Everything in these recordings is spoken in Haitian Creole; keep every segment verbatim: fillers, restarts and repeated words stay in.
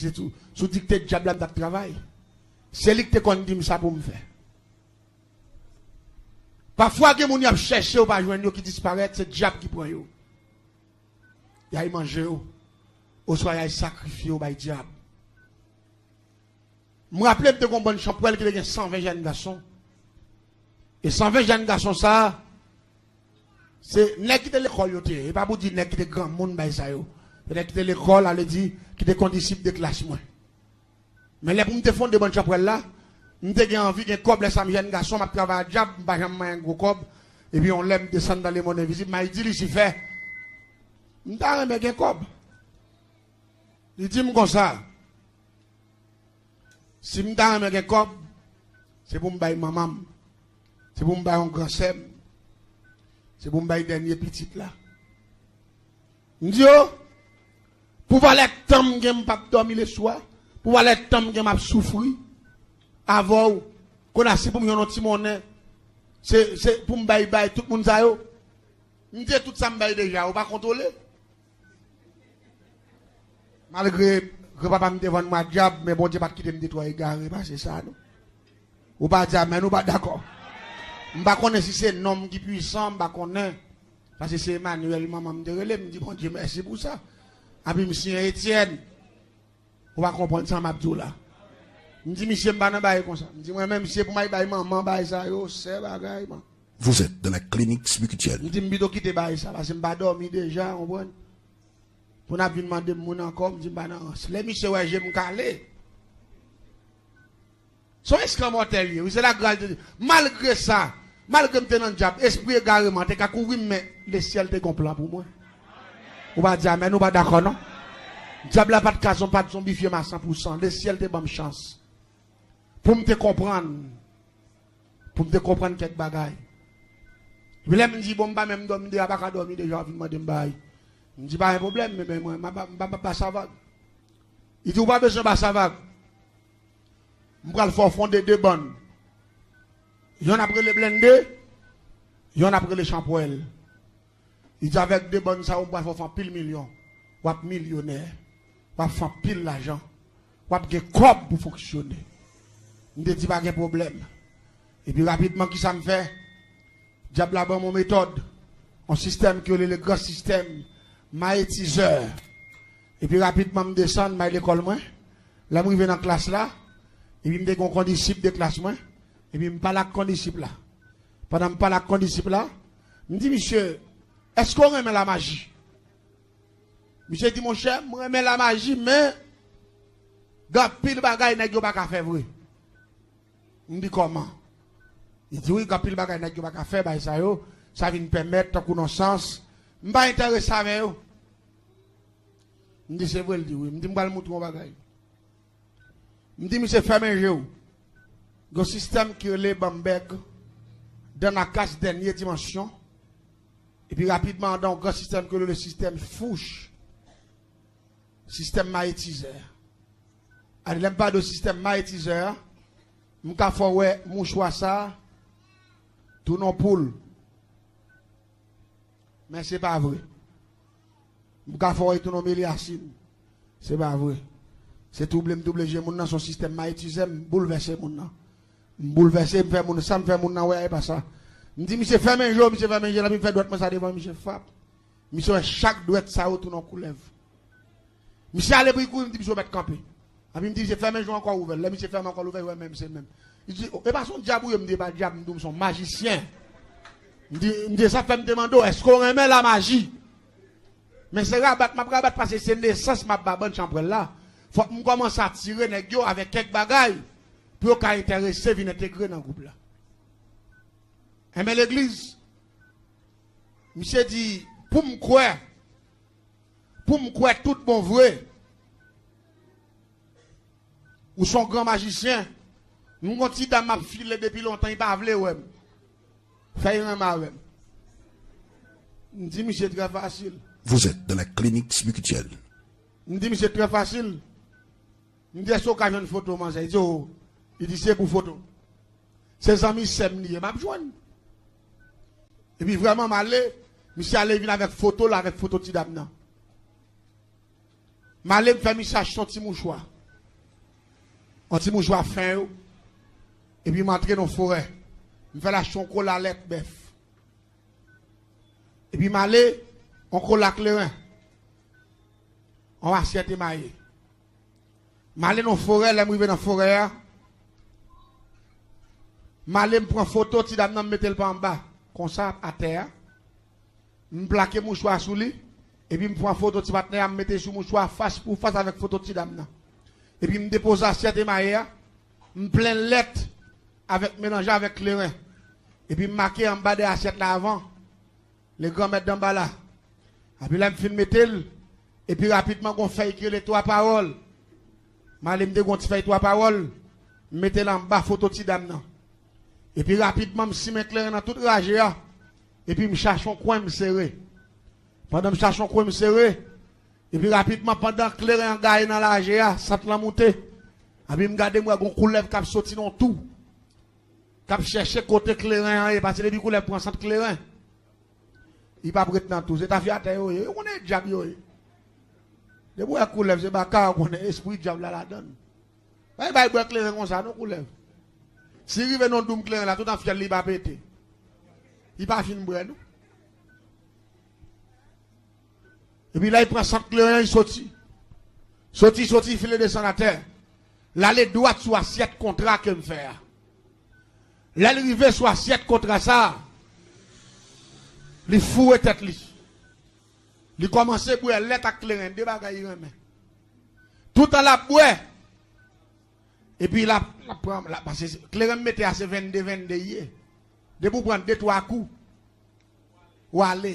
Se sou, sou dikte dyab la m t ap travay. Se li ki te konn di m sa pou m fè. Pafwa, gen moun y ap chèche, yo pa jwenn yo, ki disparèt, se dyab ki pran yo. Y al manje yo, oswa y al sakrifye yo bay dyab. M raple m te gen yon bann chanpwèl ki te gen san ven jèn gason. E san ven jèn gason sa a, se nèg ki te lekòl yo te ye. E pa pou di nèg ki te granmoun bay sa yo. Se nèg ki te lekòl, sa vle di ki te kondisip de klas mwen. Men lè pou m te fonde bann chanpwèl la, m te gen anvi gen kòb, lè sa m jèn gason, m ap travay a dyab, m pa janm manyen gwo kòb. Epi yon lè m desann nan lemonn envizib, m al di Lisifè, m ta renmen gen kòb. Li di m konsa, si m ta renmen gen kòb, se pou m bay manman m, se pou m bay yon gran sè m, se pou m bay dènye pitit la. M di yo, pou valè tan m gen m p ap dòmi leswa, pou valè tan m gen m ap soufri avè w, kounye a si pou m jwenn yon ti monnen, se, se pou m bay, bay tout moun sa yo. M di tout sa m bay deja, ou pa kontwole. Malgre granpapa m te vann mwen a dyab, men Bondye pa t kite m detwa egare pase sa, non. Ou pa di amèn, ou pa dakò. M pa konnen si se non m ki pwisan, m pa konnen. Paske se Emmanuel, manman m te rele m, m di Bondye mèsi pou sa. Epi m siyen Etienne. Ou pa konprann sa m ap di w la. M di misye m pa nan bagay konsa. M di mwen menm, si se pou m al bay manman bagay sa yo, sè bagay, man. Vous êtes dans la clinique spirituelle. M di m pito kite bagay sa, paske m pa dòmi deja, konprann? Pou n ap vin mande m moun ankò, m di m pa nan rans. Lè misye wè je m kale, se yon eskanmòtè li ye, wi, se lagras de Dye. Malgre sa, malgre m te nan dyab, espri egareman te ka kouvri m, men lesyèl te gen yon plan pou mwen. Ou pa di amèn, ou pa dakò, non? Dyab la pa t ka zon-, pa t zonbifye m a san pou san. Lesyèl te ban m chans pou m te konprann, pou m te konprann kèk bagay. Epi lè m di, bon, m pa menm dòmi deja, pa ka dòmi deja, w ap vin mande m bagay. M di, pa gen pwoblèm, men, men mwen, m pa, m pa, m pa ba sa vag. Li di, ou pa bezwen ba sa vag. M pral fè w fonde de bann. Yonn ap rele Blende, yonn ap rele Chanpwèl. Li di, avèk de bann sa yo, m pral fè w fè anpil milyon. W ap milyonè. W ap fè anpil lajan. W ap gen kòb pou fonksyone. M te di, pa gen pwoblèm. Epi rapidman, kisa m fè? Dyab la ban m yon metòd, yon sistèm ki rele le gran sistèm mayetizè. Epi rapidman, m desann, m al lekòl mwen. Lè m rive nan klas la, epi m te gen yon kondisip de klas mwen. Epi m pale ak kondisip la. Pandan m pale ak kondisip la, m di, misye, èske w renmen lamaji? Misye di, monchè, m renmen lamaji, men gen anpil bagay nèg yo pa ka fè vre. M di, kòman? Li di, wi, gen anpil bagay nèg yo pa ka fè, bagay sa yo, sa vin pèmèt, tankou nan sans, m pa enterese avè yo. M di, se vre, l di, wi. M di, m pral montre w yon bagay. M di, misye, fèmen je w. Gen yon sistèm ki rele Bamberg, Danakas, dènye dimansyon. Epi rapidman, andan yon gran sistèm ki rele sistèm Fuchs, sistèm mayetizè. Ane, lè m pale de sistèm mayetizè a, m ka fè w wè mouchwa sa a tounen yon poul. Men se pa vre. M ka fè w wè tounen yon melyasin. Se pa vre. Se touble m touble je moun nan, se yon sistèm mayetizè, m boulvèse moun nan. M boulvèse, m fè moun, sa m fè moun nan wè a, e pa sa. M di, misye fèmen je w, misye fèmen je l, epi m fè dwèt mwen sa devan, misye frap. Misye wè chak dwèt sa yo tounen yon koulèv. Misye ale pou l kouri, m di misye ou mèt kanpe. Epi m di misye fèmen je w ankò, ouvè l. Lè misye fèmen ankò, l ouvè, l wè menm se menm. Li di, o, e pa se yon dyab ou ye? M di, e pa dyab, m di w se yon majisyen. M di, m di, sa fè m te mande w, èske w renmen lamaji? Men se rabat m ap rabat, paske se nesans m ap ba bann chanpwèl la. Fòk m kòmanse atire nèg yo avèk kèk bagay pou yo ka enterese vin entegre nan gwoup la. Enben legliz, misye di, pou m kwè, pou m kwè tout bon vre, ou se yon gran majisyen. M gon ti dam m ap file depi lontan, li pa vle wè m. Fè l renmen avè m. M di misye trè fasil. Vous êtes dans la clinique spirituelle. M di misye trè fasil. M di, èske w ka jwenn foto manzè? Li di, o. Li di, se pou foto. Se zanmi sè m li ye, m ap jwenn. Epi vrèman, m ale, misye ale vin avèk foto l, avèk foto ti dam nan. M ale, m fè misye achte yon ti mouchwa. Yon ti mouchwa fen yo. Epi m antre nan forè. M fè l achte yon kola lèt bèf. Epi m ale, yon kola kleren. Yon asyèt emaye. M ale nan forè, lè m rive nan forè a, m ale, m pran foto ti dam nan, m mete l pa anba, konsa, atè a. M plake mouchwa sou li, epi m pran foto ti patnè a, m mete sou mouchwa a, fas pou fas avèk foto ti dam nan. Epi m depoze asyèt emaye a, m plen lèt avèk, melanje avèk kleren. Epi m make anba de asyèt la avan, le gran mèt danba la. Epi lè m fin mete l, epi rapidman gon fèy ki rele twa pawòl. M ale m te gon ti fèy twa pawòl, m mete l anba foto ti dam nan. Epi rapidman m simen kleren nan tout raje a, epi m chache yon kwen m sere. Pandan m chache yon kwen m sere, epi rapidman pandan kleren an gaye nan raje a, sant lan moute. Epi m gade m wè gon koulèv k ap soti nan yon tou, k ap chèche kote kleren an ye, paske depi koulèv pran sant kleren, li p ap ret nan tou. Se tafyatè yo ye, yo konnen e dyab yo ye. Depi w wè koulèv, se baka, ou konnen espri dyab la ladan l. Pa bay bwè kleren konsa non, koulèv. Si rive nan doum kleren la, tout an fyèl li pa pete. Li pa fin bwè non. Epi la, li pran sant kleren an, li soti. Soti, soti, li file desann atè. L ale dwat sou asyèt kontra ke m fè a. Lè l rive sou asyèt kontra sa a, li foure tèt li. Li kòmanse bwè lèt ak kleren, de bagay li renmen. Toutan l ap bwè, epi l ap, l ap pran, l ap, paske kleren m mete a se vennde, vennde li ye. Depi w pran de, twa kou, w ale.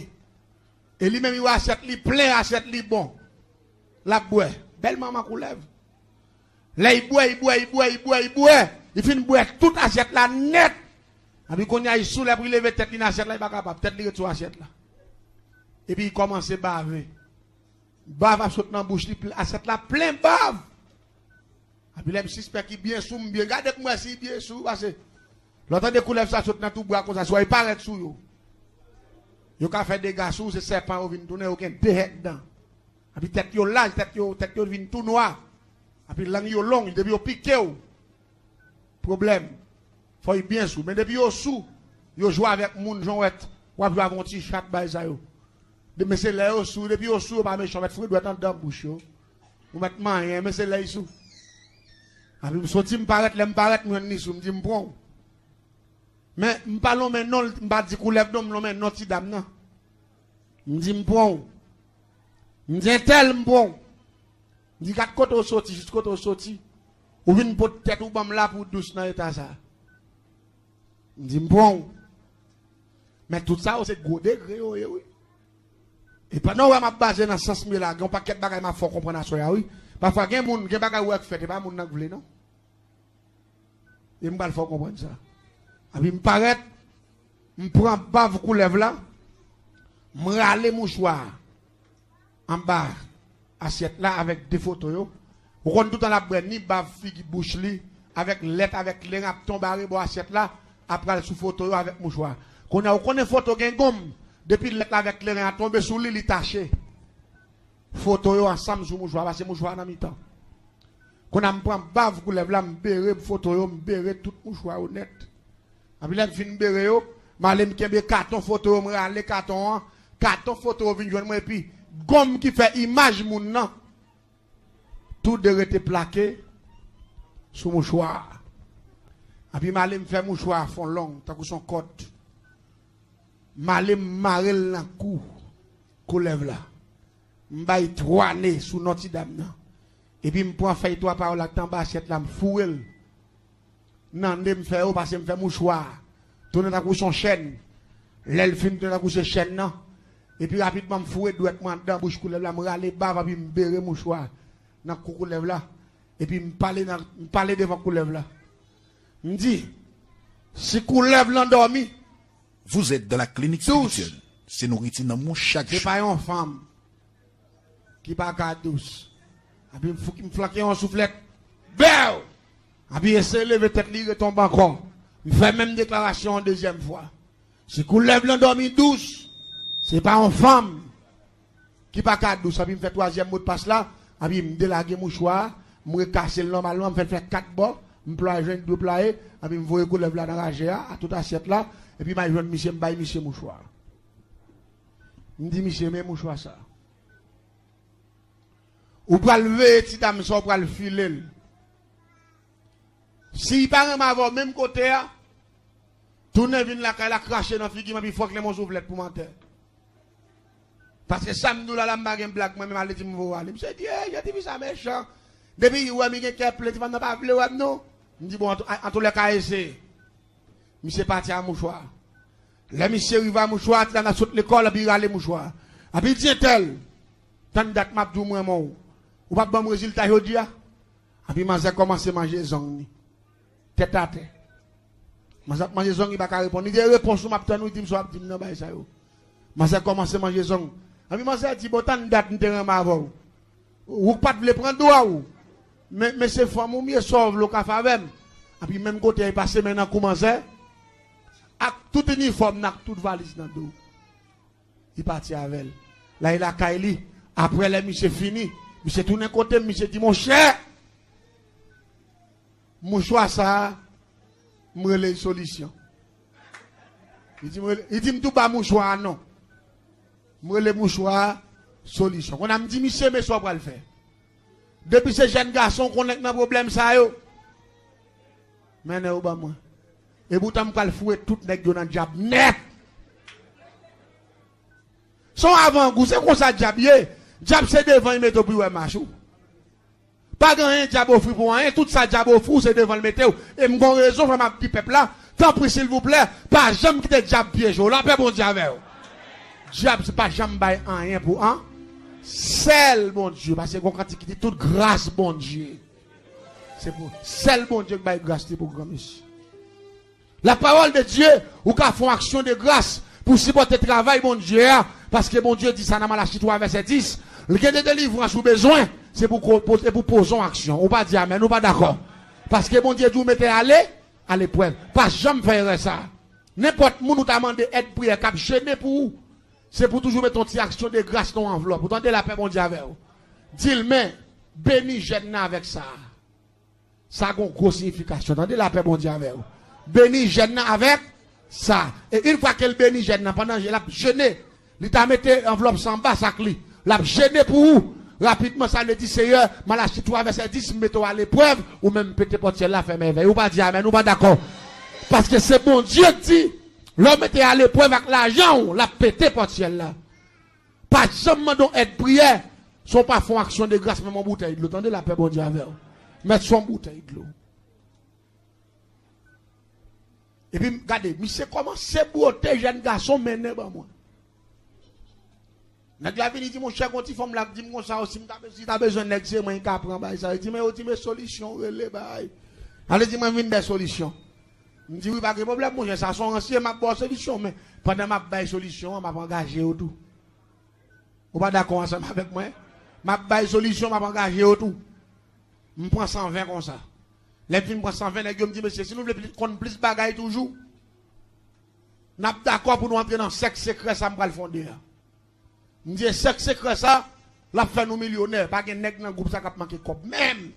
E li menm, li wè asyèt li plen, asyèt li bon. L ap bwè. Bèl manman koulèv. Lè li bwè, li bwè, li bwè, li bwè, li bwè. Li fin bwè tout asyèt la nèt. Epi kounye a, li sou lè pou li leve tèt li nan asyèt la, li pa kapab. Tèt li ret sou asyèt la. Epi li kòmanse bave. Bav ap sot nan bouch li, pl-, asyèt la plen bav. Epi lè m sispèk li byen sou, m byen gade pou m wè si li byen sou, paske lè w tande koulèv sa sot nan twou bwa konsa, si w wè li parèt sou yo, yo ka fè dega sou ou, se sèpan yo vin tounen, yo gen de hèk dan. Epi tèt yo laj, tèt yo, tèt yo vin tou nwa. Epi lang yo long, depi yo pike w, pwoblèm. Fò li byen sou. Men depi yo sou, yo jwe avèk moun, jan w wè, w ap jwe avèk yon ti chat, bagay sa yo. De, men se lè yo sou, depi yo sou, yo pa mechan, w mèt foure dwèt anndan bouch yo. Ou mèt manyen, men se lè li sou. Epi m soti, m parèt, lè m parèt, m jwenn li sou, m di m pran w. Men m pa lonmen non l, m pa di koulèv non, m lonmen non ti dam nan. M di m pran w. M di entèl, m pran w. M di gad kote w soti, jis kote w soti. Ou vin pot tèt ou ban m la pou w dous nan eta sa. M di m pran w. Men tout sa yo se gwo degre yo ye wi. E pandan w wè m ap baze nan sans m ye la, gen yon pakèt bagay m ap fè w konprann aswè a wi. Pafwa gen moun, gen bagay ou wè k fèt, e pa moun nan k vle non. E m pral fè w konprann sa. Epi m parèt, m pran bav koulèv la, m rale mouchwa a anba asyèt la avèk de foto yo. Ou konn toutan l ap bwè ni bav figi bouch li, avèk lèt, avèk kleren ap tonbe arebò asyèt la, ap pral sou foto yo avèk mouchwa. Kounye a, ou konnen foto gen gonm, depi lèt la avèk kleren an tonbe sou li, li tache. Foto yo ansanm sou mouchwa, pase mouchwa nan mitan. Kounye a m pran bav koulèv la, m bere foto yo, m bere tout mouchwa yo nèt. Epi lè m fin bere yo, m ale m kenbe katon foto yo, m rale katon an, katon foto yo vin jwenn mwen, epi gonm ki fè imaj moun nan, tou de rete plake sou mouchwa a. Epi m ale m fè mouchwa a fè w long, tankou s on kòd. M ale m mare l nan kou koulèv la. M bay twa ne sou non ti dam nan. Epi m pran fèy twa pawòl la k t anba asyèt la, m foure l nan ne m fè yo, pase m fè mouchwa a tounen tankou s on chèn. Lè l fin tounen tankou se chèn nan, epi rapidman m foure dwèt mwen anndan bouch koulèv la, m rale bav epi m bere mouchwa a nan kou koulèv la. Epi m pale nan, m pale devan koulèv la. M di, si koulèv lan dòmi, Vous êtes dans la clinique dous, spirituelle. Se nouriti nanm ou chak se jou. Pa yon fanm ki pa ka dous. Epi m fou-, m flanke yon souflèt. Bèw! Epi eseye leve tèt li, retonbe ankò. M fè menm deklarasyon an dezyèm fwa. Si koulèv lan dòmi dous, se pa yon fanm ki pa ka dous. Epi m fè twazyèm modpas la. Epi m delage mouchwa a, m rekase l nòmalman, m fè l fè kat bò, m plwaye jan l dwe plwaye, epi m voye koulèv la nan raje a, a tout asyèt la, epi m al jwenn misye, m bay misye mouchwa a. M di misye, men mouchwa sa. Ou pral veye ti dam sa, ou pral file l. Si l pa renmen avè w menm kote a, tounen vin lakay la, krache nan figi m, epi fòk lè m on souflèt pou m atè. Paske sa m di w la, la m pa gen blag, mwen menm ale di m voye ale. Misye di, "Ey, jan tifi sa mechan." Depi li wè m, li gen kè plen, ti fanm nan pa vle wè m non. M di, "Bon, an tou, an toulèka, eseye." Misye pati a mouchwa. Lè misye rive a mouchwa, ti nana sot lekòl, epi rale mouchwa. Epi di entèl, "Tann dat m ap di w m renmen w. Ou p ap ban m rezilta jodi a?" Epi manzè kòmanse manje zong li. Tèt atè. Manzè ap manje zong, li pa ka reponn. Li di, "Repons ou m ap tann ou," li di m, "sa w ap di m nan bay sa yo." Manzè kòmanse manje zong. Epi manzè di, "Bon, tann dat m te renmen avè w. Ou k pa t vle pran dwa w. Men, men se fanm ou m ye, sa w vle w ka fè avè m." Epi menm kote a, li pase men nan kou manzè. Ak tout inifòm nan, ak tout valiz nan do. Li pati avè l. La, li lakay li. Apre lè misye fini, misye tounen kote m, misye di, "Monchè, mouchwa sa a, m rele l Solisyon." Li di m, rele, li di m tou ba mouchwa a non. M rele mouchwa a Solisyon. Kounye a m di, "Misye, men sa w pral fè. Depi se jèn gason w konnen k nan pwoblèm sa yo, mennen yo ban mwen. Epoutan m pral foure tout nèg yo nan dyab nèt." Se yon avangou, se konsa dyab ye. Dyab se devan li mete w pou l wè mach ou. Pa gen anyen dyab ofri pou anyen, tout sa dyab ofri w se devan l mete w. E m gon rezon, fò m ap di pèp la, tanpri silvouplè, pa janm kite dyab pyeje w. Lapè Bondye avè w. Dyab se pa janm bay anyen pou an. Sèl Bondye, paske gon kantik ki di tout gras Bondye. Se pou sèl Bondye k bay gras li pou granmesi. La parole de Dieu, ou ka fè yon aksyon de gras pou sipòte travay Bondye a, paske Bondye di sa nan Malachi twa vèsè dis, li gen de delivrans ou bezwen, se pou ko-, pou, se pou poze yon aksyon. Ou pa di amèn, ou pa dakò. Paske Bondye di w mete ale, aleprèv. Pa janm fè erè sa. Nenpòt moun ou ta mande èd priyè k ap jene pou ou, se pou toujou mete yon ti aksyon de gras nan yon anvlòp. Ou tande, lapè Bondye avè w. Di l, men, beni jèn nan avèk sa. Sa gon gwo siyifikasyon. Tande, lapè Bondye avè w. Beni jèn nan avèk sa. E yon fwa ke l beni jèn nan, pandan l ap jene, li ta mete anvlòp sa anba sak li. L ap jene pou ou. Rapidman, sa vle di, Seyè, Malachi twa vèsè dis, m mete w aleprèv, ou menm pete pòt syèl la, fèmen vè. Ou pa di amèn, ou pa dakò. Paske se Bondye k di, lè w mete aleprèv ak lajan w, l ap pete pòt syèl la. Pa janm mande yon èd priyè san w pa fè yon aksyon de gras, menm yon boutèy dlo. Tande, lapè Bondye avè w. Mèt sou yon boutèy dlo. Epi, gade, misye kòmanse bwote jèn gason mennen ban mwen. Nèg la vini di, "Monchè, gon ti fanm la k di m konsa, o, si m ta, si ta bezwen nèg, se mwen ki ka pran bagay sa." Li di, "Men," yo di, "men Solisyon, rele bagay." Ale di, "Mwen vin bay solisyon." M di, "Wi, pa gen pwoblèm, monchè, sa se yon ansyen, m ap ba w solisyon, men pandan m ap bay solisyon an, m ap angaje yo tou." Ou pa dakò ansanm avèk mwen? M ap bay solisyon, m ap angaje yo tou. M pran san ven konsa. Lè m fin pran san ven, nèg yo m di, "Mesye, si nou vle pli, konn plis bagay toujou, n ap dakò pou nou antre nan sèk sekrè sa m pral fonde a." M di, "E sèk sekrè sa, l ap fè nou milyonè. Pa gen nèg nan gwoup sa k ap manke kòb menm."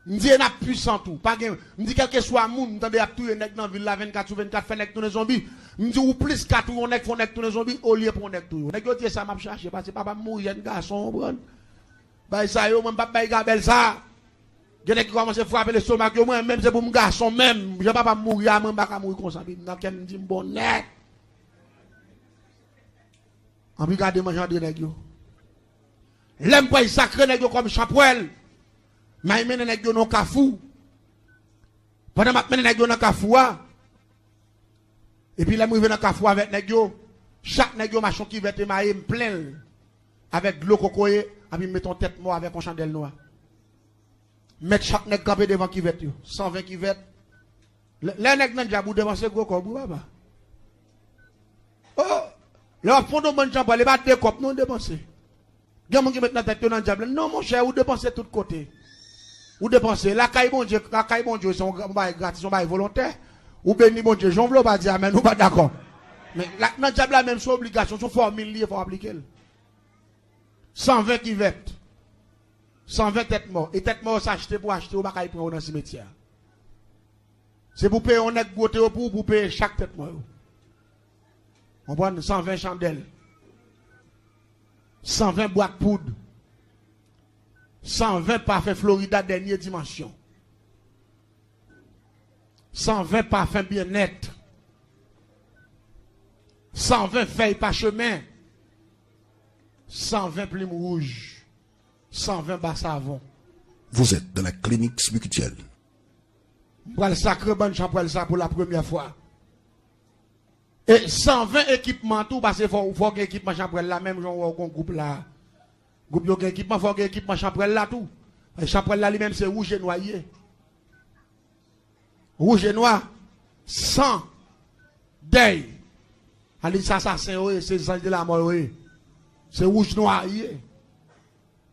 M di, "E n ap pwisan tou. Pa gen," m di, "kèlkeswa moun, m tande y ap touye nèg nan vil la vennkat sou vennkat, fè nèg tounen zonbi." M di, "Ou plis ka touye yon nèg, fè yon nèg tounen zonbi, olye pou yon nèg touye w." Nèg yo di, "E sa m ap chache, paske papa m mouri jèn gason, w konprann? Bagay sa yo, mwen m p ap bay gabèl sa." Gen nèg ki kòmanse frape lestomak yo, mwen menm se pou m gason menm. Jan papa m mouri a, mwen m pa ka mouri konsa. Epi nan kè m di m bon nèt. Anpi gade manje Andre nèg yo. Lè m pral sakre nèg yo kòm chanpwèl, m al mennen nèg yo nan kafou. Pandan m ap mennen nèg yo nan kafou a, epi lè m rive nan kafou avèk nèg yo, chak nèg yo mache yon kivèt emaye, m plen l avèk dlo kokoye, anpi m mete yon tèt mò avèk yon chandèl nwa. M mèt chak nèg kanpe devan kivèt yo, san ven kivèt. Lè, lè nèg nan dyab ou depanse gwo kòb wi papa. Oh, lè w ap fon yon bann chanpwèl, e pa de kòb non w depanse. Gen moun ki met nan tèt yo nan dyab la. Non, monchè, ou depanse tout kote. Ou depanse. Lakay Bondye, lakay Bondye, se yon gra-, yon bagay gratis, yon bagay volontè. Ou beni Bondye. Jan w vle w pa di amèn, ou pa dakò. Men, la, nan dyab la menm, se yon obligasyon, se yon fòmil li ye, fò w aplike l. San ven kivèt. San ven tèt mò. E tèt mò yo se achte pou achte, ou pa kay pran yo nan simetyè a. Se pou peye yon nèg bwote yo pou ou, pou peye chak tèt mò yo. Konprann? San ven chandèl. San ven bwat poud. San ven pafen Florida dènye dimansyon. San ven pafen byennèt. San ven fèy pachemen. San ven plim wouj. San ven ba savon. Vous êtes dans la clinique spirituelle. M pral sakre bann chanpwèl sa pou la premyè fwa. E san ven ekipman tou, paske fò, fò gen ekipman chanpwèl la, menm jan w wè w gen gwoup la. Gwoup yo gen ekipman, fò gen ekipman chanpwèl la tou. E chanpwèl la li menm se wouj e nwa li ye. Wouj e nwa, san, dèy. Sa vle di se asasen yo ye, se zanj de lamò yo ye. Se wouj nwa li ye.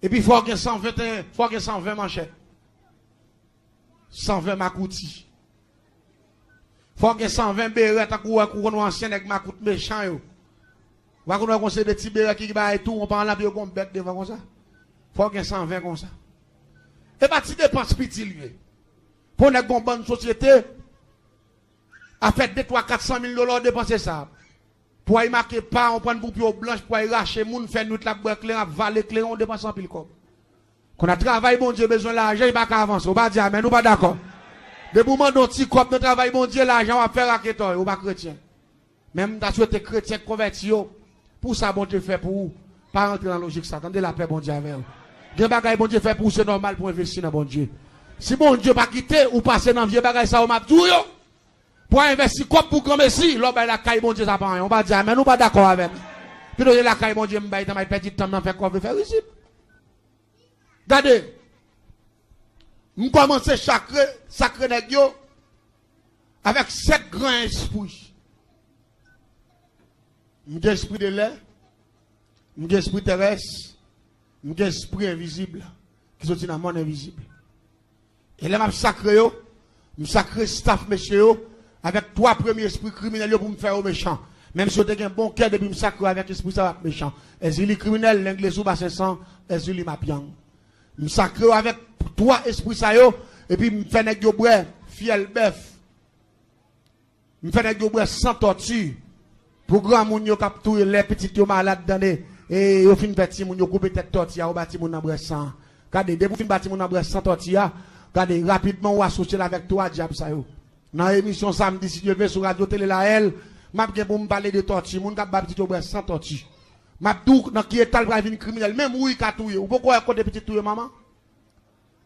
Epi fò gen san venteyen, fò gen san ven manchèt. San ven makouti. Fò gen san ven berè tankou wè kou konn wè ansyen nèg makout mechan yo. Ou pa konn wè gon se de ti berè ki bagay tou, ou pa anlap yo gon bèt devan konsa. Fò gen san ven konsa. E pa ti depans piti li ye. Pou nèg gon bann sosyete, afè de twa kat san mil dola ou depanse sa. Pou ay make pa, ou pran pou pye w blanch, pou ay rache moun, fè nwit la ap bwè kleren, ap vale kleren, ou depanse anpil kòb. Kounye a travay Bondye bezwen lajan, li pa ka avanse. Ou pa di amèn, ou pa dakò. Depi w mande yon ti kòb nan travay Bondye, lajan w ap fè raketòy, ou pa kretyen. Men m ta swete kretyen k konvèti yo, pou sa Bondye fè pou ou, pa rantre nan lojik sa. Tande lapè Bondye avè w. Gen bagay Bondye fè pou ou, se nòmal pou w envesti nan Bondye. Si Bondye pa kite ou pase nan vye bagay sa yo m ap di w yo, pou w envesti kòb pou granmesi, lè w bay lakay Bondye sa pa anyen. Ou pa di amèn, ou pa dakò avè m. Pito se lakay Bondye m bay, tan m ay pèdi tan m nan fè kòve, fè rizib. Gade, m kòmanse chakre, sakre nèg yo avèk sèt gran espri. M gen espri de lè, m gen espri terès, m gen espri envizib ki soti nan monn envizib. E lè m ap sakre yo, m sakre staf mesye yo avèk twa premye espri kriminèl yo pou m fè yo mechan. Menm si yo te gen bon kè, depi m sakre yo avèk espri sa yo ap mechan. Èzili kriminèl, Lenglezou, Basensan, Èzili Mapyang. M sakre yo avèk twa espri sa yo, epi m fè nèg yo bwè fyèl bèf. M fè nèg yo bwè san tòti. Pou granmoun yo k ap touye lè pitit yo malad, tande, e yo fin fè timoun yo koupe tèt tòti a, ou ba timoun nan bwè san. Gade, depi w fin ba timoun nan bwè san tòti a, gade, rapidman ou asosye l avèk twa dyab sa yo. Nan emisyon samdi, si Dye vle, sou radyo tele Lahèl, m ap gen pou m pale de tòti, moun k ap ba pitit yo bwè san tòti. M ap di w nan ki eta l pral vin kriminèl. Menm wouy ka touye. Ou poko wè kote pitit touye manman?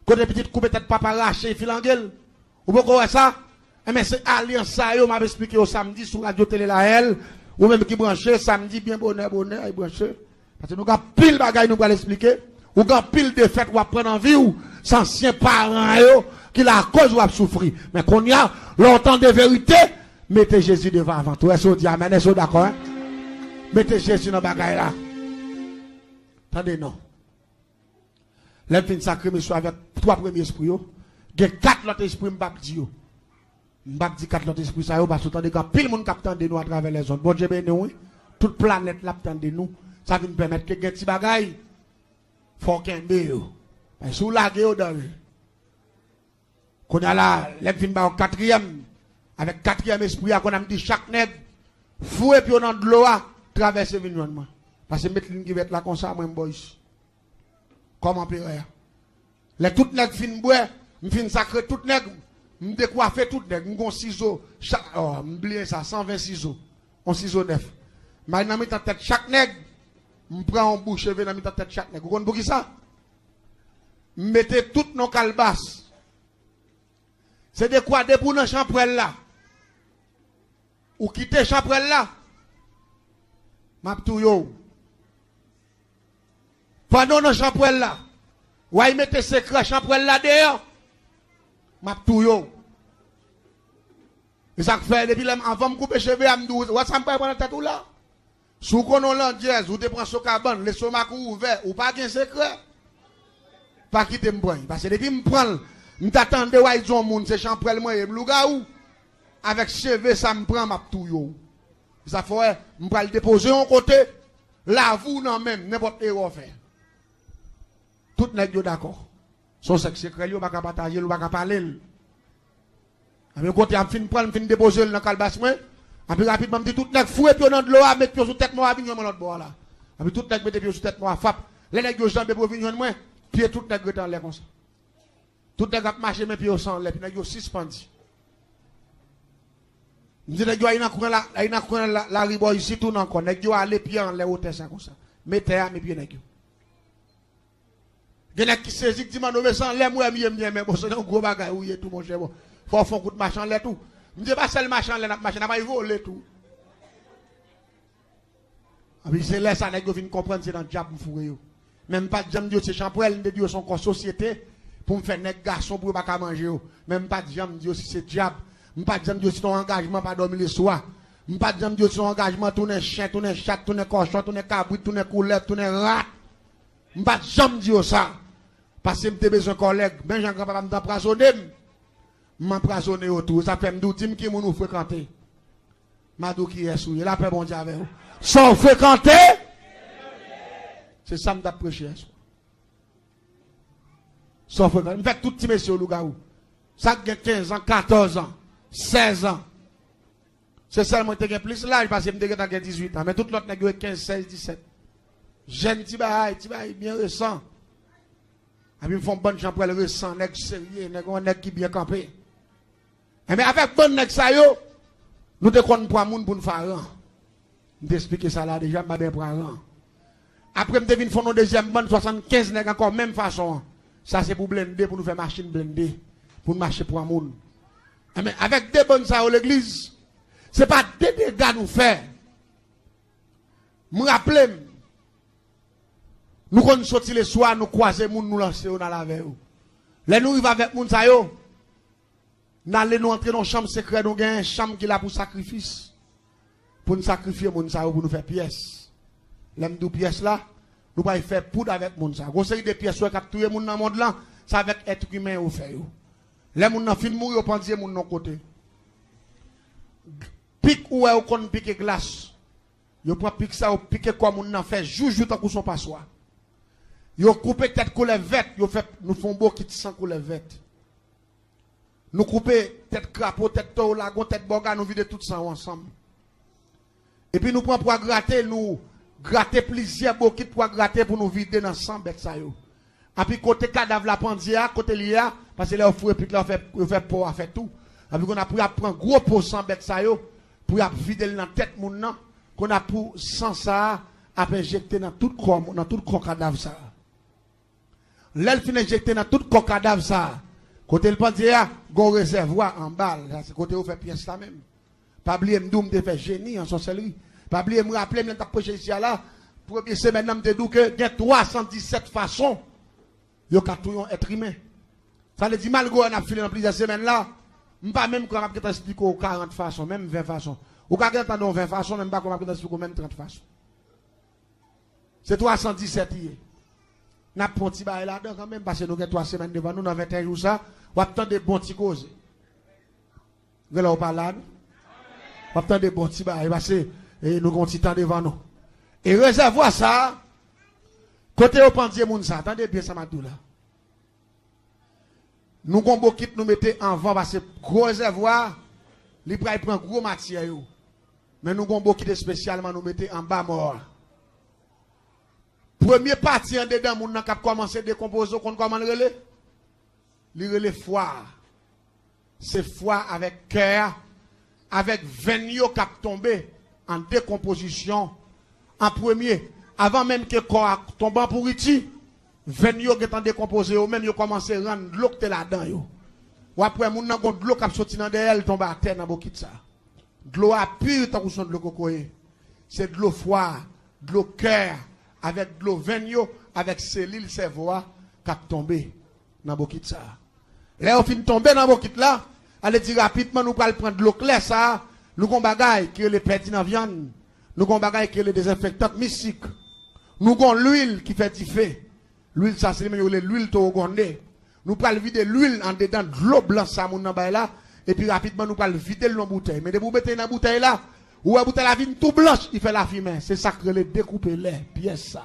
Kote pitit koupe tèt papa rache filange l. Ou poko wè sa? Enben, se alyans sa yo m ap esplike yo samdi sou radyo tele Lahèl. Ou menm ki branche, samdi byen bonè, bonè, ay branche. Paske nou gen anpil bagay nou pral esplike. Ou gen anpil defèt w ap pran nan vi w, se ansyen paran yo ki lakoz w ap soufri. Men kounye a, lè w tande verite, mete Jezi devan avan tou. Èske w di amèn? Èske w dakò, en? Mete Jezi nan bagay la. Tande non. Lè m fin sakre mesye avèk twa premye espri yo, gen kat lòt espri m p ap di yo. M p ap di kat lòt espri sa yo, paske w tande gen anpil moun k ap tande nou atravè lèzond. Bondye beni w, wi. Tout planèt la ap tande nou. Sa vin pèmèt ke gen ti bagay, fò w kenbe yo. Men si w lage yo, danje. Kounye a la, lè m fin ba w katriyèm, avèk katriyèm espri a, kounye a m di chak nèg, foure pye w nan dlo a, travèse vin jwenn mwen. Paske m met liy kivèt la konsa, mwen m bò isi. Kòm anperè a. Lè tout nèg fin bwè, m fin sakre tout nèg, m dekwafe tout nèg, m gon sizo, cha-, oh, m bliye sa, san ven sizo, yon sizo nèf. M al nan mitan tèt chak nèg, m pran yon bout cheve nan mitan tèt chak nèg. Ou konn poukisa? M mete tout nan kalbas. Se dekwa depi w nan chanpwèl la, ou kite chanpwèl la, m ap touye w. Pandan w nan chanpwèl la, w al mete sekrè chanpwèl la deyò, m ap touye w. E sa k fè, depi lè m, anvan m koupe cheve a, m di w, wè sa m pral pran nan tèt ou la? Si w konn yon landjèz, ou te pran sokabann, lestomak ou ouvè, ou pa gen sekrè. Pa kite m pran l. Paske depi m pran l, m ta tande w al di yon moun se chanpwèl mwen ye, m lougawou. Avèk cheve sa m pran, m ap touye w. Sa fè w wè, m pral depoze yon kote, lavi w nan men m, nenpòt erè w fè. Tout nèg yo dakò. Se yon sèk sekrè, yo pa ka pataje l, ou pa ka pale l. Anpi kote a, m fin pran l, m fin depoze l nan kalbas mwen. Anpi rapidman, m di tout nèg foure pye yo nan dlo a, met pye yo sou tèt mò a, vin jwenn mwen lòt bò a la. Anpi tout nèg mete pye yo sou tèt mò a, fap. Lè nèg yo janbe pou yo vin jwenn mwen, pye tout nèg rete anlè konsa. Tout nèg ap mache, men pye yo san anlè, epi nèg yo sispandi. M di nèg yo, al nan kwen la, al nan kwen la, lari bò isit tou ankò. Nèg yo ale pye anlè wotè sa konsa. Men tè a, men pye nèg yo. Gen nèg ki sezi, ki di, "Manno, men se anlè m wè m ye, m ye, men bon, se yon gwo bagay ou ye tou, monchè, bon. Fò w fè yon kout mache anlè tou." M di, "E pa sèl mache anlè n ap mache, n ap al vole tou." Anpi se lè sa nèg yo vin konprann se nan dyab m foure yo. Men m pa t janm di yo se chanpwèl, m te di yo se yon kò sosyete pou m fè nèg gason pou yo pa ka manje yo. Men m pa t janm di yo si se dyab. M pa t janm di yo si se yon angajman pa dòmi leswa. M pa t janm di yo si se yon angajman tounen chen, tounen chat, tounen kòchon, tounen kabrit, tounen koulèv, tounen rat. M pa t janm di yo sa. Paske m te bezwen kòlèg. Men jan granpapa m te anprazone m, m anprazone yo tou. Sa fè m di w, di m ki moun ou frekante. M a di w kiyès ou ye. Lapè Bondye avè w. Sa w frekante, se sa m t ap preche yèswa. Sa w frekante. M fè tout ti mesye yo lougawou. Sa k gen kenz an, katòz an, sèz an. Se sèl mwen ki te gen plis laj, paske m te gentan gen dizuit an. Men tout lòt nèg yo e kenz, sèz, disèt. Jèn ti bagay, ti bagay byen resan. Epi m fè yon bann chanpwèl resan, nèg serye, nèg, yon nèg ki byen kanpe. Enben, avèk bann nèg sa yo, nou te konn pran moun pou n fè aran. M te esplike sa la deja, m pa byen pran aran. Apre, m te vin fè yon dezyèm bann swasannkenz nèg ankò, menm fason an. Sa se pou blende, pou nou fè machin blende, pou n mache pran moun. Enben, avèk de bann sa yo legliz, se pa de dega nou fè. M raple m, nou konn soti leswa, nou kwaze moun, nou lanse yo, n al avè yo. Lè nou rive avèk moun sa yo, n ale, nou antre nan yon chanm sekrè, nou gen yon chanm ki la pou sakrifis. Pou n sakrifye moun sa yo, pou nou fè pyès. Lè m di w pyès la, nou pral fè poud avèk moun sa. Gon seri de pyès ou wè k ap touye moun nan mond lan, se avèk èt imen yo fè yo. Lè moun nan fin mouri, yo pandye moun nan yon kote. Pik ou wè yo konn pike glas. Yo pran pik sa, yo pike kò moun nan, fè joujou tankou se yon paswa. Yo koupe tèt koulèv vèt, yo fè, nou fè yon bokit san koulèv vèt. Nou koupe tèt krapo, tèt towo, lagon, tèt bòga, nou vide tout san yo ansanm. Epi nou pran pwa grate, nou grate plizyè bokit pwa grate pou nou vide nan san bèt sa yo. Epi kote kadav la pandye a, kote li ye a, paske lè yo foure pik la, yo fè, yo fè pò a fè tou. Epi kounye a pou y ap pran gwo po san bèt sa yo, pou y ap vide l nan tèt moun nan, kounye a pou san sa a ap enjekte nan tout kò, nan tout kò kadav sa a. Lè l fin enjekte nan tout kò kadav sa a, kote l pandye a, gon rezèvwa anba l. Sa se kote yo fè pyès la menm. Pa bliye m di w m te fè jeni an sòsèlri. Pa bliye m raple m lè m t ap preche isi a la, premye semèn nan m te di w ke gen twa san disèt fason yo ka touye yon èt imen. Sa vle di malgre n ap file nan plizyè semèn la, m pa menm kwè m ap gentan esplike w karant fason, menm ven fason. Ou ka gentan tande yon ven fason, men m pa kwè m ap gentan esplike w menm trant fason. Se twa san disèt li ye. N ap pran ti bagay ladan kanmenm, paske nou gen twa semèn devan nou, nan venteyen jou sa, w ap tande bon ti koze. Gen lè w pa la, non? W ap tande bon ti bagay, paske, e, nou gen yon ti tan devan nou. E rezèvwa sa, kote yo pandye moun sa, tande byen sa m ap di w la. Nou gon bokit nou mete anvan, paske gwo rezèvwa, li pral pran gwo matyè yo. Men nou gon bokit espesyalman nou mete anba mò a. Premye pati andedan moun nan k ap kòmanse dekonpoze, w konn kòman l rele? Li rele fwa a. Se fwa avèk kè a, avèk venn yo k ap tonbe an dekonpozisyon an premye. Avan menm ke kò a tonbe an pouriti, venn yo gentan dekonpoze yo menm, yo kòmanse rann dlo k te ladan yo. W ap wè moun nan gon dlo k ap soti nan dèyè l tonbe atè nan bokit sa. Dlo a pi tankou se yon dlo kokoye. Se dlo fwa a, dlo kè a, avèk dlo venn yo, avèk selil sèvo a k ap tonbe nan bokit sa a. Lè yo fin tonbe nan bokit la, ale di rapidman nou pral pran dlo klè sa a, nou gon bagay ki rele pèdi nan vyann, nou gon bagay ki rele dezenfektan mistik, nou gon lwil ki fè dife. Lwil sa se li menm yo rele lwil towo gwonde. Nou pral vide lwil andedan dlo blan sa moun nan bay la, epi rapidman nou pral vide l nan boutèy. Men depi w mete l nan boutèy la, ou wè boutèy la vin tou blanch, li fè lafimen. Se sa k rele dekoupe lè, pyès sa.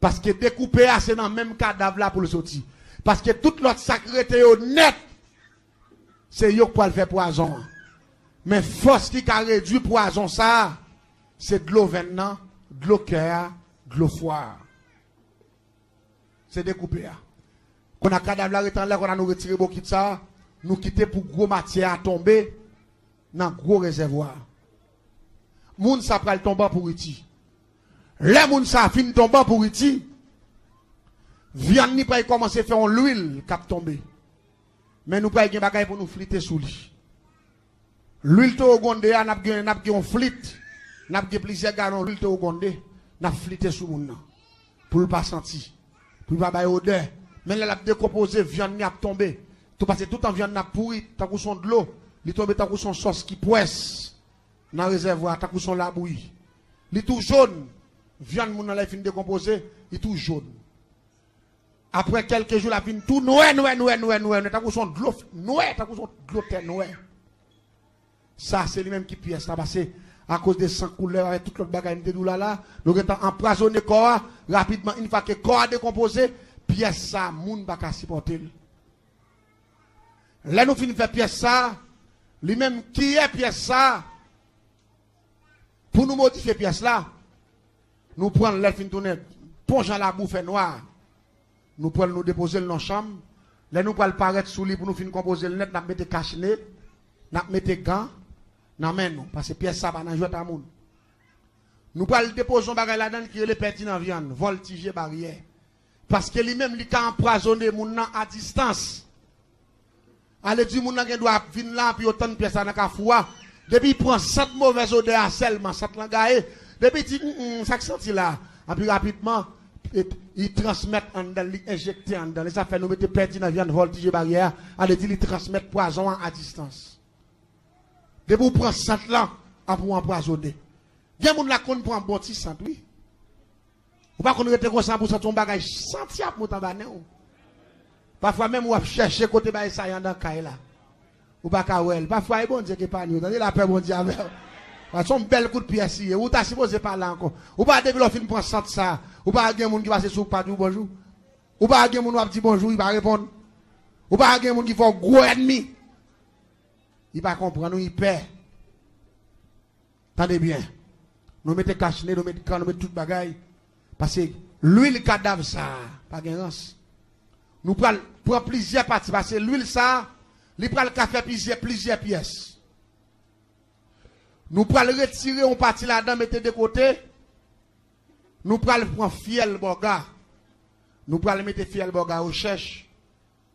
Paske dekoupe a, se nan menm kadav la pou l soti. Paske tout lòt sa k rete yo nèt, se yo k pral fè pwazon an. Men fòs ki ka redui pwazon sa a, se dlo venn nan, dlo kè a, dlo fwa a. Se dekoupe a. Kounye a kadav la rete anlè, kounye a nou retire bokit sa a, nou kite pou gwo matyè a tonbe nan gwo rezèvwa a. Moun sa pral tonbe an pouriti. Lè moun sa fin tonbe an pouriti, vyann li pral kòmanse fè yon lwil k ap tonbe. Men nou pral gen bagay pou nou flite sou li. Lwil towo gwonde a, n ap gen, n ap gen yon flit, n ap gen plizyè galon lwil towo gwonde, n ap flite sou moun nan, pou l pa santi, pou l pa bay odè. Men lè l ap dekonpoze, vyann li ap tonbe. Tou pase toutan vyann nan ap pouri, tankou s on dlo, li tonbe tankou s on sòs ki pwès nan rezèvwa, tankou s on labouyi. Li tou jòn, vyann moun nan lè l fin dekonpoze, li tou jòn. Apre kèlke jou, l ap vin tou nwè, nwè, nwè, nwè, nwè, nwè, tankou s on dlo f-, nwè, tankou s on dlo tè nwè. Sa, se li menm ki pyès la, pase akoz de san koule avèk tout lòt bagay m te di w la la, nou gentan anpwazonnen kò a, rapidman, yon fwa ke kò a dekonpoze, pyès sa, moun pa ka sipòte l. Lè nou fin fè pyès sa, li menm kiyè pyès sa, pou nou modifye pyès la, nou pran l, lè l fin tounen pon jan labou fè nwa, nou pran l, nou depoze l nan chanm. Lè nou pral parèt sou li pou nou fin konpoze l nèt, n ap mete kachne, n ap mete gan nan men nou, paske pyès sa pa nan jwèt a moun. Nou pral depoze yon bagay ladan l ki rele pèdi nan vyann, vòltije baryè. Paske li menm, li ka anpwazonnen moun nan a distans. Ale di moun nan gen dwa ap vin la, anpi yo tann pyès la nan kafou a. Depi l pran sant movèz odè a sèlman, sant lan gaye. Depi l di, "Mm, mm, sa k santi la?" Anpi rapidman, li transmèt anndan l, li enjekte anndan l. E sa fè nou mete pèdi nan vyann, vòltije baryè a. Ale di li transmèt pwazon an a distans. Depi w pran sant lan, anpi w anpwazonnen. Gen moun la konn pran bon ti sant, wi. Ou pa konn rete konsa pou w santi yon bagay, santi ap monte anba nen w. Pafwa menm w ap chèche kote bagay sa ye anndan kay la. Ou pa ka wè l. Pafwa e Bondye ki epanye w. Tande lapè Bondye avè w. Paske se yon bèl kout pyès li ye. Ou ta sipoze pa la ankò. Ou pa depi lè w fin pran sant sa, ou pa gen moun ki pase sou ou k pa di w bonjou. Ou pa gen moun w ap di bonjou, li pa reponn. Ou pa gen moun ki fè w gwo ènmi. Li pa konprann ou, li pè. Tande byen. Nou mete kachne, nou mete kan, nou mete tout bagay. Paske lwil kadav sa a pa gen rans. Nou pral pran plizyè pati, paske lwil sa a, li pral ka fè plizyè, plizyè pyès. Nou pral retire yon pati ladan, mete de kote. Nou pral pran fyèl bòga. Nou pral mete fyèl bòga yo chèch.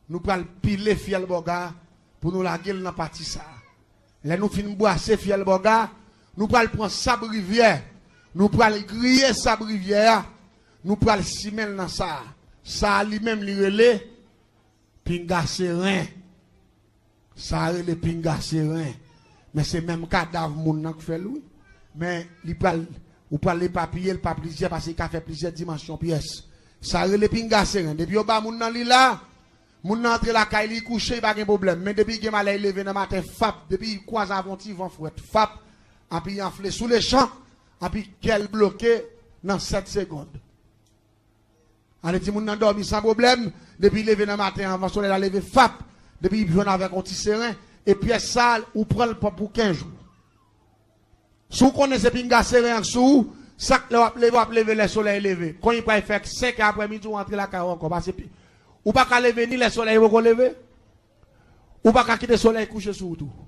Nou pral pile fyèl bòga pou nou lage l nan pati sa a. Lè nou fin bwase fyèl bòga, nou pral pran sab rivyè. Nou pral griye sab rivyè a. Nou pral simen l nan sa a. Sa a li menm li rele pinga seren. Sa a rele pinga seren. Men se menm kadav moun nan k fè l, wi. Men li pral, ou pral epapiye l pa plizyè, paske li ka fè plizyè dimansyon pyès. Sa a rele pinga seren. Depi yo ba moun nan li la, moun nan antre lakay li, li kouche, li pa gen pwoblèm. Men depi li gen malè, li leve nan maten, fap, depi li kwaze avè yon ti van frèt, fap, anpi li anfle sou lechan, anpi kè l bloke nan sèt segonn. Ann di moun nan dòmi san pwoblèm, depi li leve nan maten anvan solèy la leve, fap, depi li jwenn avèk yon ti seren, e pyès sa, ou pran l pou kenz jou. Si w konnen se pinga seren an k sou ou, sa k lè w ap leve, w ap leve lè solèy leve. Konn li pral fè senk è aprèmidi, ou antre lakay ou ankò. Paske pi, ou pa ka leve ni lè solèy poko leve, ou pa ka kite solèy kouche sou ou tou.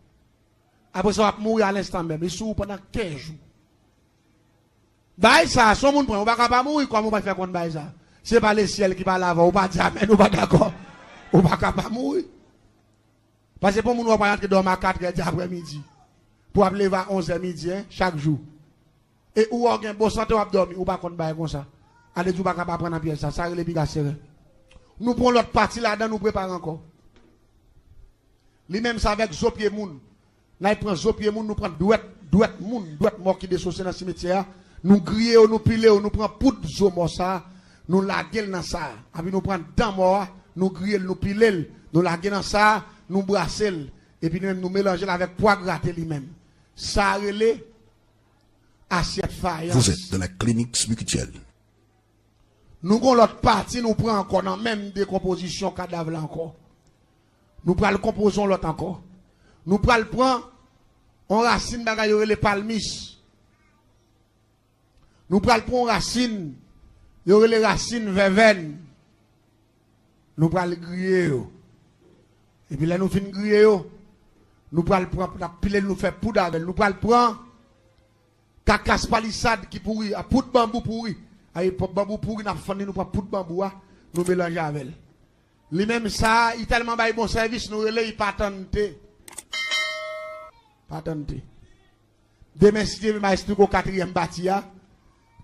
Apre sa, w ap mouri alenstan menm. Li sou ou pandan kenz jou. Bagay sa, si yon moun pran, ou pa ka pa mouri, kòman ou pral fè konn bagay sa? Se pa lesyèl ki pale avè w, ou pa di amèn, ou pa dakò. Ou pa ka pa mouri. Paske pou moun wè w pral antre dòmi a katrè di aprèmidi, pou w ap leve a onzè midi, en, chak jou. E ou wè w gen bon sante, w ap dòmi, ou pa konn bagay konsa. Ale di w pa ka pa pran nan pyès sa, sa rele pinga seren. Nou pran yon lòt pati ladan, nou prepare ankò. Li menm se avèk zo pye moun. N al pran zo pye moun, nou pran dwèt, dwèt moun, dwèt mò ki desose nan simetyè a. Nou griye yo, nou pile yo, nou pran poud zo mò sa a, nou lage l nan sa a. Epi nou pran dan mò a, nou griye l, nou pile l, nou lage nan sa a, nou brase l. Epi nou menm nou melanje l avèk pwa grate li menm. Sa a rele asyèt fayans. Vous êtes dans la clinique spirituelle. Nou gon lòt pati nou pran ankò nan menm dekonpozisyon kadav la ankò. Nou pral konpoze yon lòt ankò. Nou pral pran yon rasin bagay yo rele palmis. Nou pral pran yon rasin yo rele rasin vèvèn. Nou pral griye yo. Epi lè nou fin griye yo, nou pral pran, n ap pile l, nou fè poud avè l. Nou pral pran kakas palisad ki pouri, a poud banbou pouri. Ay, banbou pouri, n ap fann li, nou pran poud banbou a, nou melanje avè l. Li menm sa, li tèlman bay bon sèvis, nou rele li patante. Patante. Demen, si Dye vle, m a esplike w katriyèm pati a,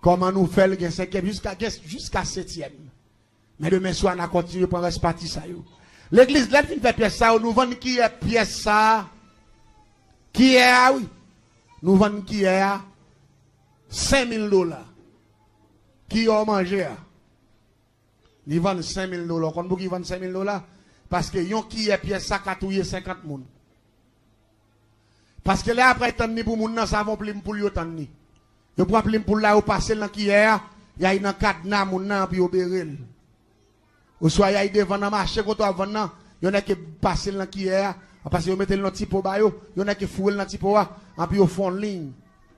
kòman nou fè l gen senkyèm jiska, gen, jiska setyèm. Men demen swa, n a kontinye pran rès pati sa yo. Legliz, lè n fin fè pyès sa yo, nou vann kiyè pyès sa a. Kiyè a, wi. Nou vann kiyè a senk mil dola. Kiyè w manje a. Li vann senk mil dola. Ou konn pouki li vann senk mil dola? Paske yon kiyè pyès sa ka touye senkant moun. Paske lè y ap pran tann li pou moun nan, se avè yon plim poul yo tann li. Yo pran plim poul la, yo pase l nan kiyè a, y ay nan kadna moun nan, epi yo bere l. Oswa y ay devan nan mache kote w ap vann nan, yo nèk pase l nan kiyè a, paske yo mete l nan ti po ba yo, yo nèk foure l nan ti po a, epi yo fè yon liy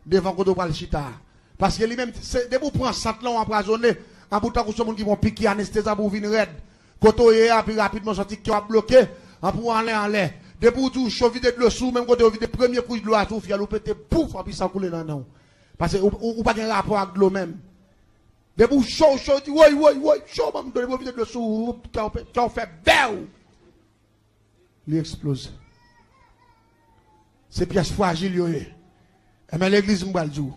devan kote w pral chita a. Paske li menm, se, depi w pran sant lan, w anpwazone, epi w tankou se yon moun ki pran piki anestezi, epi w vin rèd. Kote w ye a, pi rapidman, santi kè w ap bloke, epi w anlè, anlè. Depi w di w cho, vide dlo sou ou, menm kote yo vide premye kouch dlo a sou ou, fyèl ou pete, pouf, epi san koule nan nen w. Paske ou, ou, ou pa gen rapò ak dlo menm. Depi w cho, w cho, w di, woy, woy, woy, cho, ban m dlo, depi yo vide dlo sou ou, kè w fè, kè w fè bèw. Li eksploze. Se pyès fwajil yo ye. Enben, legliz, m pral di w.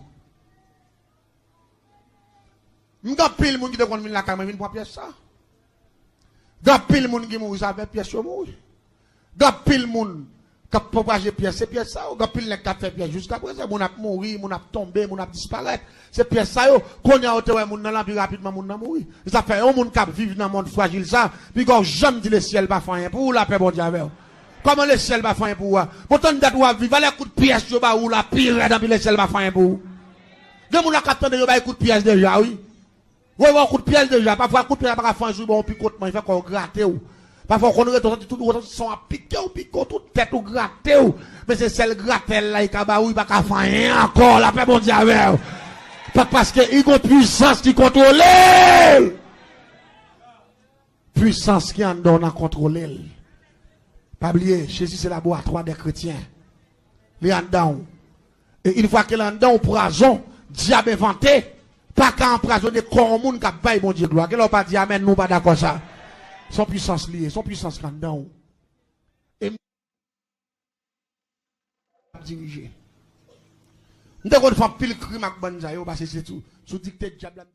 M gen anpil moun ki te konn vin lakay mwen vin pran pyès sa. Gen anpil moun ki mouri, se avèk pyès yo mouri. Gen anpil moun k ap pwopaje pyès, se pyès sa yo. Gen anpil nèg k ap fè pyès jiska prezan. Moun ap mouri, moun ap tonbe, moun ap disparèt. Se pyès sa yo. Kounye a, ou te wè moun nan la, pi rapidman moun nan mouri. Se sa fè yon moun k ap viv nan mond fwajil sa, piga w janm di lesyèl pa fè anyen pou ou, lapè Bondye avè w. Kòman lesyèl pa fè anyen pou ou a? Bon, tann dat ou ap viv, alè kout pyès yo ba ou la pi rèd anpi lesyèl pa fè anyen pou ou. Gen moun la k ap tande yo bay kout pyès deja, wi. Woy, woy, kout pyès deja. Pafwa, kout pyès la pa ka fè anyen sou ou, bon, pikontman, li fè kò w grate w. Pafwa, w konn rete, w santi tout, w santi san ap pike w, pike w, tout tèt ou grate w. Men se sèl gratèl la, li ka ba ou, li pa ka fè anyen ankò, lapè Bondye avè w. Pa, paske li gon pwisans ki kontwole l. Pwisans ki anndan w nan kontwole l. Pa bliye, Jezi se laboratwa dè kretyen. Li anndan w. E yon fwa ke l anndan w, pwazon dyab envante pa ka anpwazone kò yon moun k ap bay Bondye glwa. Genlè w pa di amèn, nou pa dakò sa. Se yon pwisans li ye, se yon pwisans ki anndan w. E m ap dirije. M te konn fè anpil krim ak bann sa yo, paske se sou, sou dikte dyab la.